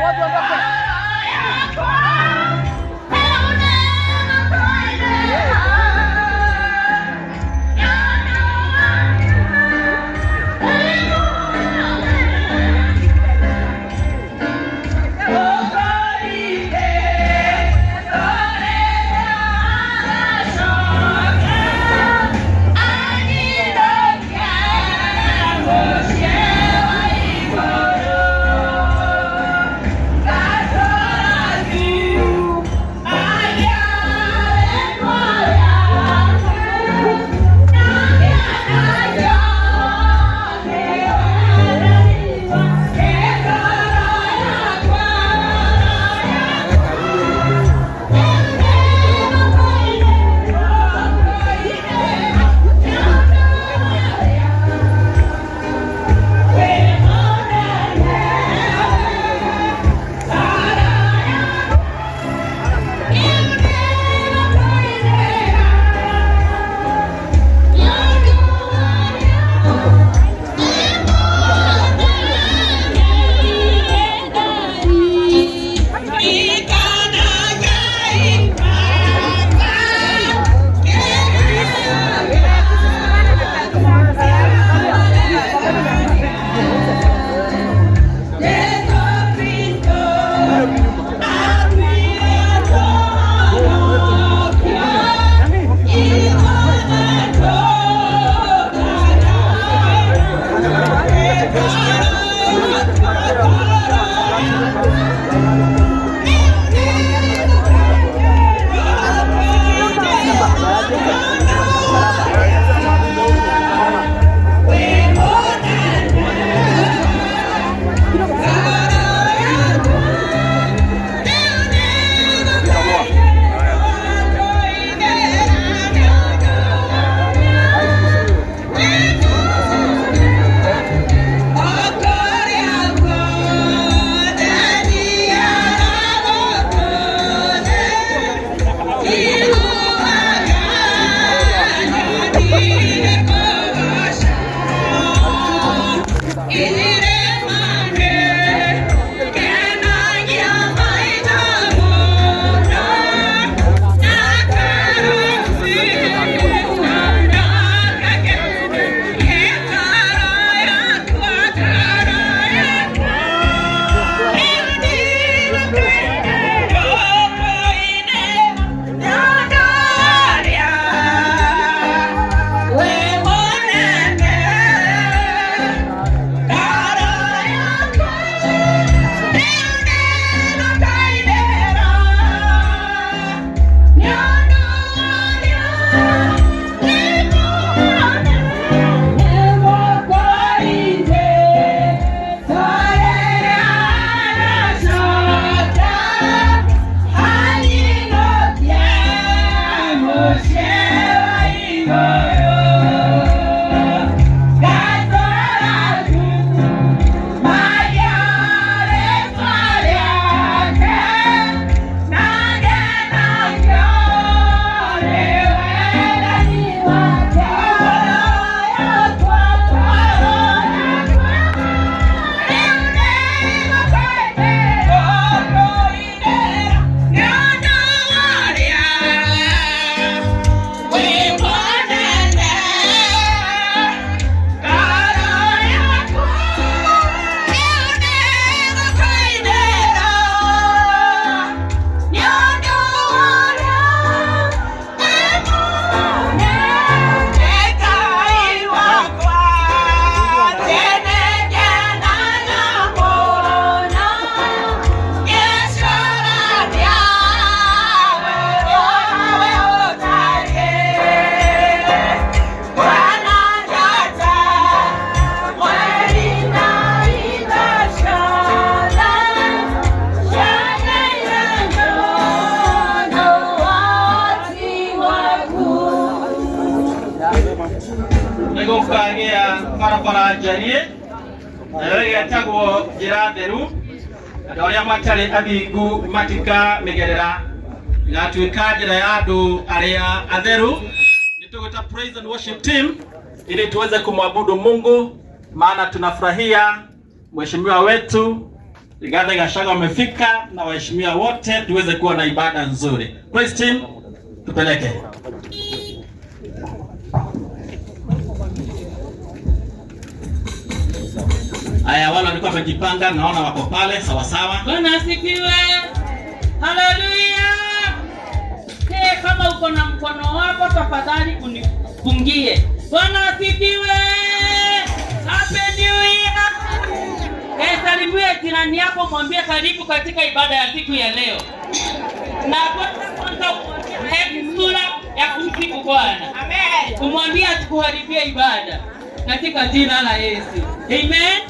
Watu waondoke. Nĩgũkagĩa barabara njariĩ, nayo ĩgetagwo njĩra theru. Andũ arĩa matarĩ athingu matikamĩgerera, ĩgatuĩka njĩra ya andũ arĩa atheru. Nĩtũgwĩta praise and worship team ili tuweze kumwabudu Mungu, maana tunafurahia mheshimiwa wetu Rigathi Gachagua wamefika na waheshimiwa wote, tuweze kuwa na ibada nzuri. Praise team, tupeleke. Haya, wale walikuwa wamejipanga, naona wako pale sawa sawa. Bwana asifiwe. Haleluya. Hey, kama uko na mkono wako tafadhali unipungie. Bwana asifiwe. Happy New Year. Hey, salimie jirani yako mwambie karibu katika ibada ya siku ya leo. Na kwanza kwanza hebu sura ya kumsifu Bwana. Amen. Umwambie asikuharibie ibada katika jina la Yesu. Amen.